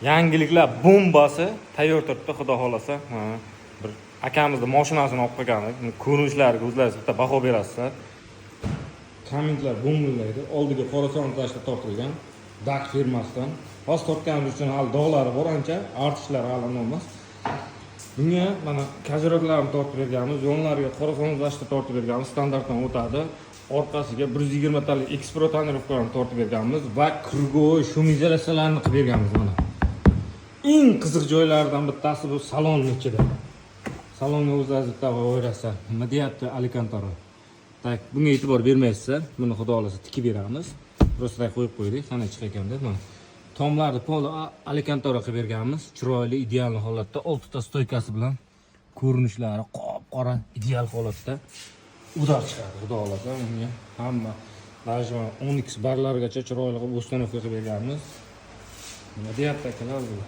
Yangiliklar bombasi tayyor turibdi, xudo xohlasa. Ha, bir akamizni mashinasini olib qolgan. Ko'rinishlariga o'zlaringiz bitta baho berasizlar. Kommentlar bo'ngillaydi. Oldiga qora son tashla tortilgan. DAC firmasidan. Hozir tortganimiz uchun hali dog'lari bor ancha, artishlari hali emas. Bunga mana козырёк larni tortib berganmiz, yonlariga qora солнцезащита tortib berganmiz, standartdan o'tadi. Orqasiga 120 talik Xpro тонировка larni tortib berganmiz va круговой шумоизоляция larni qilib berganmiz mana. Eng qiziq joylaridan bittasi bu salonni ichida. Salonga o'zlaringiz bitta o'yrasizlar. Nima deyapti Alcantara? Так, bunga e'tibor bermaysizlar. Buni xudo xohlasa tikib beramiz. Просто так qo'yib qo'ydik, qanday chiqar ekan deb mana. Tomlarni pol Alcantara qilib berganmiz. Chiroyli, ideal holatda, oltita стойка si bilan ko'rinishlari qop-qora, ideal holatda. Удар chiqadi, xudo xohlasa. Bunga hamma даже Onyx barlargacha chiroyli qilib установка qilib berganmiz. Nima deyapti akalar bu?